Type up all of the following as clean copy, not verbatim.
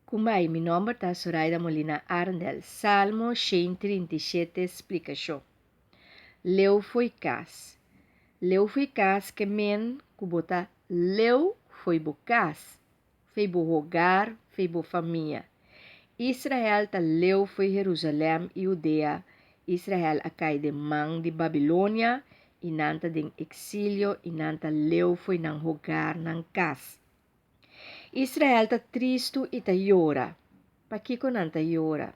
Kumbai, mi nomber ta Zoraida Molina Arendel. Salmo 137 splikashon. Leu fo'i kas. Leu fo'i kas ke men ku bo ta leu fo'i bo kas, fo'i bo hogar, fo'i bo famia. Israel ta leu fo'i Herusalèm i Hudea. Israel a kai den man di Babilonia i nan ta den eksilio i nan ta leu fo'i nan hogar, nan kas. Israel ta tristu i ta yora. Pakiko nan ta yora?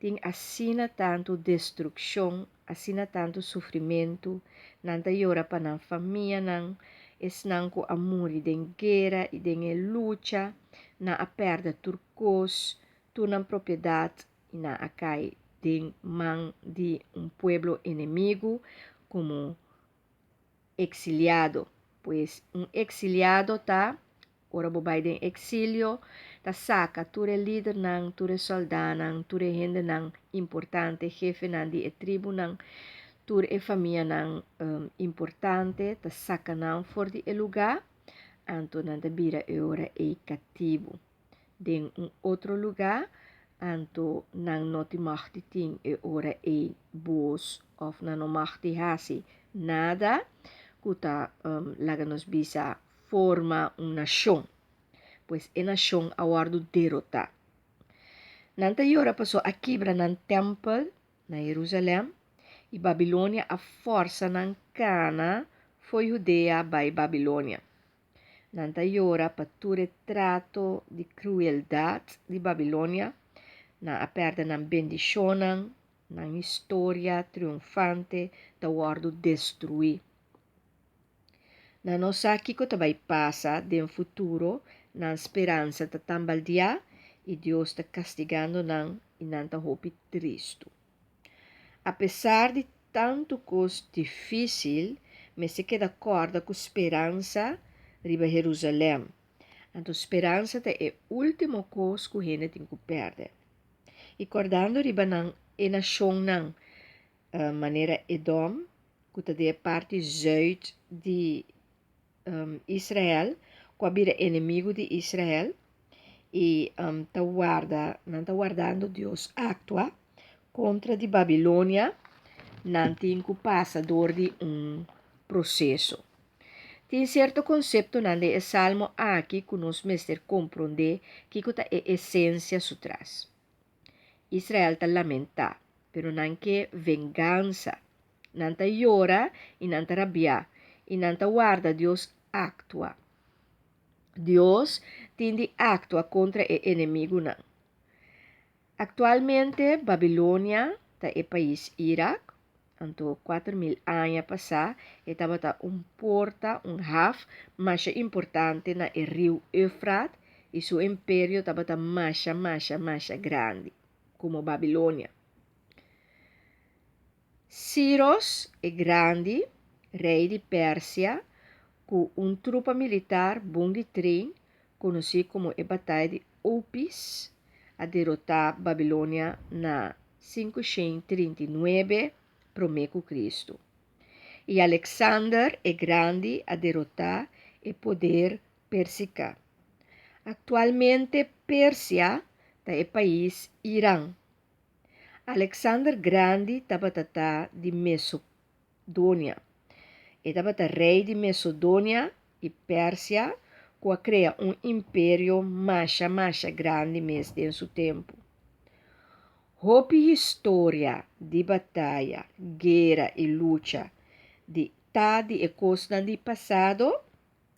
Tin asina tantu destrukshon, asina tantu sufrimentu, nan ta yora pa nan famianan, esnan ku a muri den guera i den e lucha, nan a pèrdè tur kos, tur nan propiedat i nan a kai den man di un pueblo enemigu komo eksiliado. Pues un eksiliado ta ora bo bai den eksilio, ta saka tur e lidernan, tur e sòldánan, tur e hendenan importante, hefenan di e tribunan, tur e famianan importante, ta saka nan for di e lugá, anto nan ta bira e ora ei katibu den un otro lugá, anto nan no tin mag di tin e ora ei bos òf nan no mag di hasi nada ku ta laga nos bisa forma un nashon. Pues e nashon a wòrdu derotá. Nan ta yora pasobra a kibra nan tèmpel na Herusalèm i Babilonia a fòrsa nan kana fo'i Hudea bai Babilonia. Nan ta yora pa tur e trato di krueldat di Babilonia. Nan a pèrdè nan bendishonnan, nan historia triunfante ta wòrdu destruí. Nan no sa kiko ta bai pasa den futuro, nan speransa ta tambaldiá i Dios ta kastigando nan i nan ta hopi tristu. Apesar di tantu kos difísil, mester keda kòrda ku speransa riba Herúsalèm. Anto speransa ta e último kos ku hende tin ku pèrdè. I kòrdando riba nan e nashonnan manera Edom, ku ta den e parti zùit di Israel, ku a bira enemigu di Israel i ta warda, nan ta wardando Dios aktua kontra di Babilonia, nan tin ku pasa dor di un proseso. Tin sierto konseptonan den e salmo aki ku nos mester komprondé kiko ta e esensia su tras. Israel ta lamentá, pero nan ke vengansa. Nan ta yora i nan ta rabiá, i nan ta warda Dios aktua. Dios tin di aktua kontra e enemigunan. Aktualmente Babilonia ta e pais Irak, anto 4000 aña pasá e tabata un porta, un haf, masha importante na e riu Eufrat i su imperio tabata masha, masha, masha grandi, komo Babilonia. Siros e Grandi, rei di Persia, ku un trupa militar bon di tren, konosí komo e Bataya di Opis, a derotá Babilonia na 539 promé ku Kristu. I Aleksander e Grandi a derotá e poder Pérsika. Aktualmente Persia ta e pais Iran. Aleksander Grandi tabata ta di Mesodonia. E tabata rei di Mesodonia i Persia ku a krea un imperio masha masha grandi mes den su tempu. Hopi historia di bataya, guera i lucha di ta di e kosnan di pasado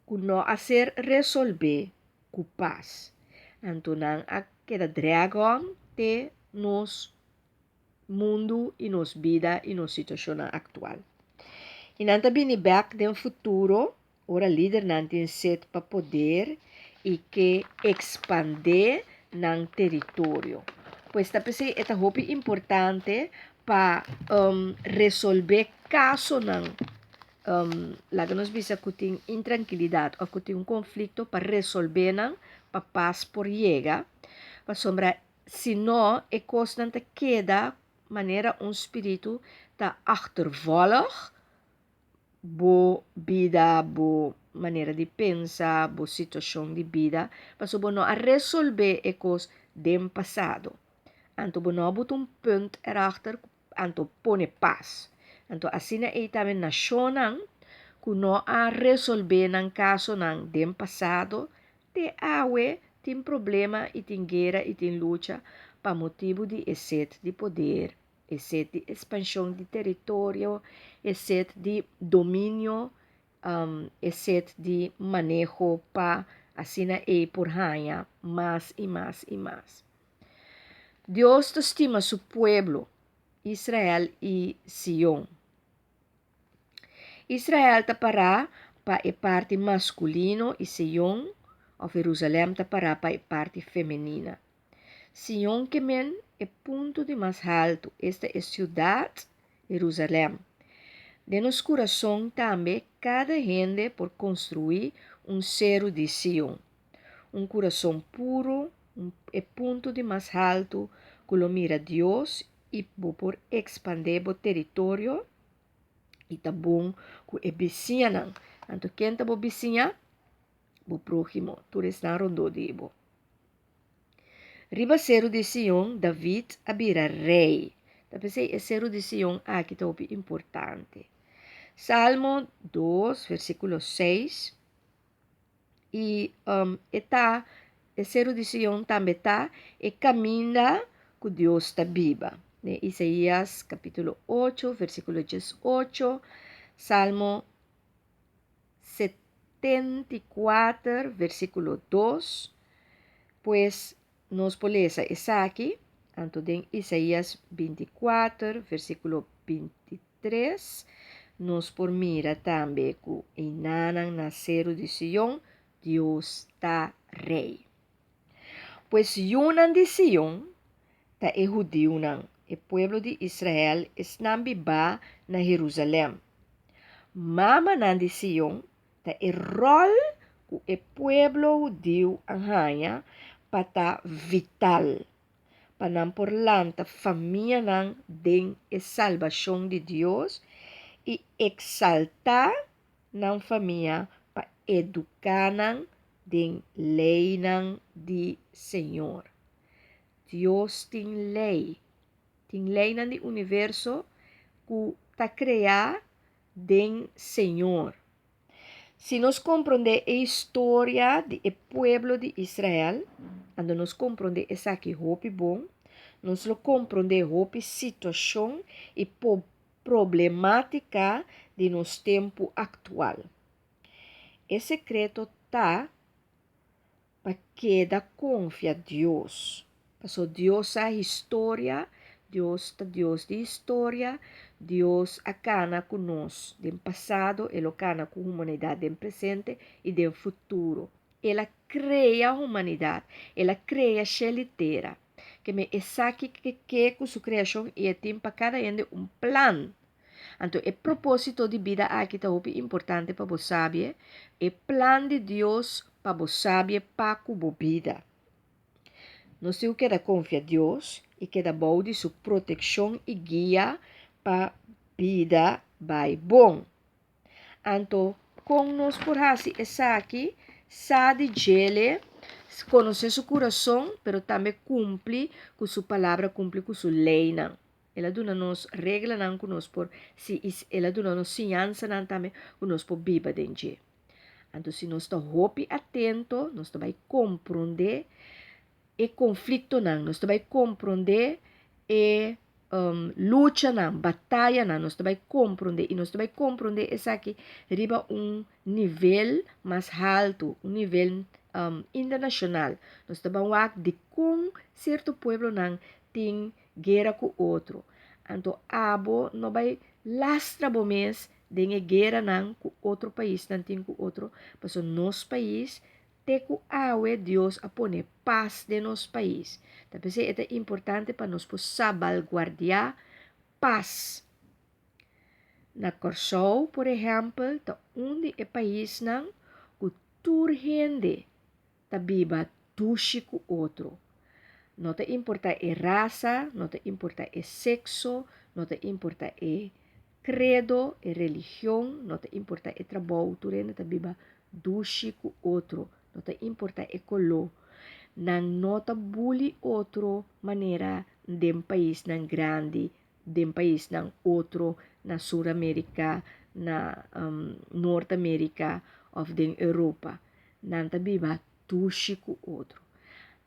ku no a ser resolbé ku pas. Anto nan a keda drag on te nos mundu i nos bida i nos situashonnan aktual. I nan ta bini bèk den futuro ora lidernan tin set pa poder i ke ekspandé nan teritorio. Pues ta p'esei e ta hopi importante pa resolbé kasonan, laga nos bisa ku tin intrankilidat òf ku tin un konflikto pa resolbé nan pa pas por yega, pasobra si no e kosnan ta keda manera un spiritu ta achtervolg. bo bida, bo manera di pensa, bo situashon di bida, pasobra bo no a resolvé e kos den pasado. Anto bo no a buta un punt erachter, anto pone pas. Anto asina ei tambe nashonnan ku no a resolvé nan kasonan den pasado, te awe tin problema i tin guera i tin lucha pa motibu di e set di poder, e set di ekspanshon di teritorio, e set di dominio, e set di maneho pa asina ei por haña mas i mas i mas. Dios ta stima su pueblo, Israel i Sion. Israel ta pará pa e parti maskulino i Sion òf Herusalèm ta pará pa e parti femenina. Sion ke men e punto di mas haltu, esta e siudat Herusalèm. Den nos kurason tambe kada hende por konstruí un seru di Sion, un kurason puru, un e punto di mas haltu ku lo mira Dios i bo por ekspandé bo teritorio i ta bon ku e bisiñanan. Anto ken ta bo bisiña? Bo próhimo, tur esnan rondó di bo. Riba seru di Sion, David a bira rei. Ta p'esei e seru di Sion aki ta hopi importante. Salmo 2, versíkulo 6. I um, e ta, e seru di Sion tambe ta e kaminda ku Dios ta biba. Den Isaías kapítulo 8, versíkulo 18, Salmo 74, versíkulo 2. Pues nos por lesa esaki, anto den Isaías 24, versíkulo 23, nos por mira tambe ku einanan na seru di Sion, Dios ta rei. Pues yunan di Sion ta e hudiunan, e pueblo di Israel, esnan bibá na Herusalèm. Mamanan di Sion ta e ròl ku e pueblo hudiu a haña pa ta vital, pa nan por lanta famianan den e salbashon di Dios i eksaltá nan famia pa eduká nan den leinan di Señor. Dios tin lei. Tin leinan di universo ku ta kreá den Señor. Si nos komprondé e historia di e pueblo di Israel, anto nos komprondé esaki hopi bon, nos lo komprondé hopi situashon i problemátika di nos tempu aktual. E sekreto ta pa keda konfia Dios. Paso Dios sa historia, Dios ta Dios di historia, Dios a kana ku nos den pasado, e lo kana ku humanidat den presente i den futuro. El a krea humanidat, el a krea shel i tera. Ke men esaki ke ke ku su kreashon i e tin pa kada hende un plan. Anto e propósito di bida aki ta hopi importante pa bo sabie, e plan di Dios pa bo sabie pa ku bo bida. Nos tin ku keda konfia Dios i keda bou di su protekshon i guia pa bida bai bon. Anto, kon nos por hasi esaki? Sa di djele, konosé su kurason, pero tambe kumpli ku su palabra, kumpli ku su leinan. El a duna nos reglanan ku nos por si i el a duna nos siñansanan tambe ku nos por biba den dje. Anto si nos ta hopi atento, nos ta bai komprondé e konfliktonan, nos ta bai komprondé e luchanan, batayanan, nos ta bai komprondé i nos ta bai komprondé esaki riba un nivel mas haltu, un nivel internashonal. Nos ta ban wak dikon sierto pueblonan tin guera ku otro. Anto abo no bai lastra bo mes den e gueranan ku otro paisnan tin ku otro, pasobra nos pais Te ku awe Dios a pone pas den nos pais. Ta p'esei e ta importante pa nos por sabalguardiá pas. Na Kòrsou, por ehèmpel, ta un di e paisnan ku tur hende ta biba dushi ku otro. No ta importá e rasa, no ta importá e sekso, no ta importá e. credo, e religion, no ta importa e trabou, tur hende ta biba dushi ku otro, no ta importa e koló. Nan no ta bully otro manera den paisnan grandi, den paisnan otro na Sur Amerika, na Nort Amerika òf den Europa. Nan ta biba dushi ku otro.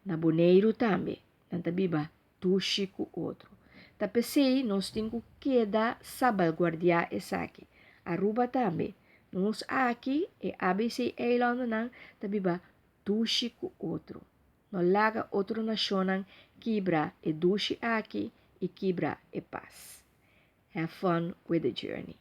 Na Boneiru tambe nan ta biba dushi ku otro. Ta p'esei nos tin ku keda salbaguardiá esaki. Aruba tambe. Nos aki, e ABC-eilandennan, ta biba dushi ku otro. No laga otro nashonnan kibra e dushi aki i kibra e pas. Have fun with the journey.